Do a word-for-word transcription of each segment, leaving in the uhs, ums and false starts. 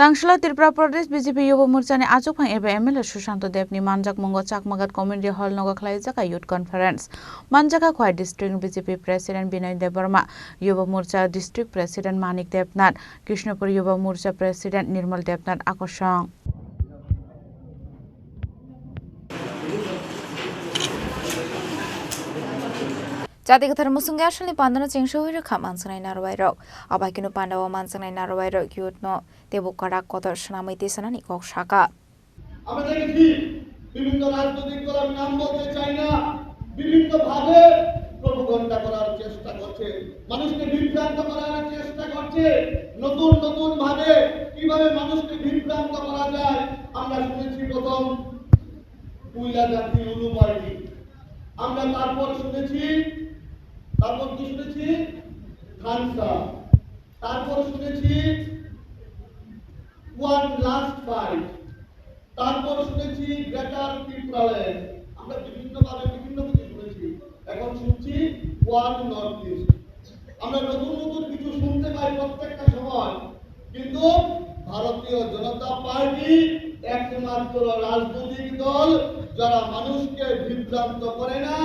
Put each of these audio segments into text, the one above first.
Tangsila Tripura Pradesh B J P Yuba Morchani achukphang eba M L A Sushanto Debni manjakmungo Chakmagat Community Hall nogo khlaijak a Youth Conference. Manjak a Khowai District B J P President Binoy Debbarma, Yuba Morcha District President Manik Debnath, Krishnapur Yuba Morcha President Nirmal Debnath akosong. Jati kwthar muchungwi asalni pandano chengsowi rwkha manjaknai narwai rok. Abaikeno pandao manjaknai narwai rok youth no teibo kwrak kotor swnamwi tisanani kok saka. আমরা দেখেছি বিভিন্ন রাজনৈতিক দল, আমি নাম বলতে চাই না, বিভিন্নভাবে প্রপাগান্ডা করার চেষ্টা করছে, মানুষকে বিভ্রান্ত করার চেষ্টা করছে। নতুন নতুন ভাবে কিভাবে মানুষকে বিভ্রান্ত করা যায়, আমরা শুনেছি প্রথম কুইলা জাতি উলু পার্টি, আমরা তারপর শুনেছি, তারপর কি শুনেছি? থানসা, তারপর শুনেছি ওয়ান লাস্ট ফাইট, তারপর শুনেছি গ্রেটার ত্রিপুরাল্যান্ড। আমরা বিভিন্নভাবে বিভিন্ন কিছু শুনেছি, এখন শুনছি ওয়ান নর্থ ইস্ট। আমরা নতুন নতুন কিছু শুনতে পাই প্রত্যেকটা সময়, কিন্তু ভারতীয় জনতা পার্টি একমাত্র রাজনৈতিক দল যারা মানুষকে বিভ্রান্ত করে না,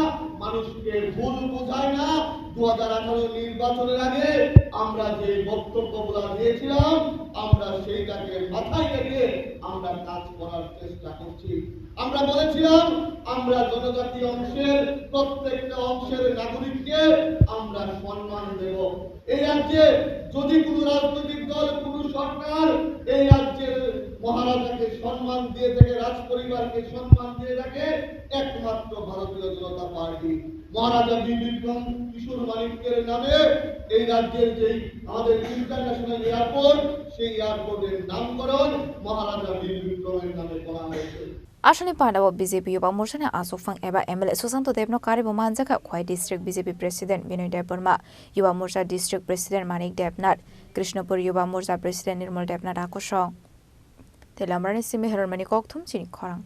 মানুষকে ভুল বোঝায় না। দু হাজার আঠারো নির্বাচনের আগে আমরা যে বক্তব্যগুলো দিয়েছিলাম, আমরা সেইটাকে মাথায় রেখে আমরা কাজ করার চেষ্টা করছি। আমরা বলেছিলাম, আমরা জনজাতি অংশের প্রত্যেকটা অংশের নাগরিককে আমরা সম্মান দেব। এই রাজ্যে যদি কোনো রাজনৈতিক দল, কোনো সরকার এই রাজ্যের মহারাজাকে সম্মান দিয়ে থাকে, রাজ পরিবারকে সম্মান দিয়ে থাকে, একমাত্র ভারতীয় জনতা পার্টি। মহারাজা বীর বিক্রম কিশোর মাণিক্যের নামে এই রাজ্যের যেই আমাদের ইন্টারন্যাশনাল এয়ারপোর্ট, সেই এয়ারপোর্টের নামকরণ মহারাজা বীর বিক্রমের নামে করা হয়েছে। Aswkni pandao B J P Yuba Morchani achukphang eba M L A Susanto Debno karibo manjakha Khowai District B J P President Binoy Debbarma, Yuba Morcha District President Manik Debnath, Krishnapur Yuba Morcha President Nirmal Debnath akosong. Tei Lamrani simi Hermani kokthum chini khorang.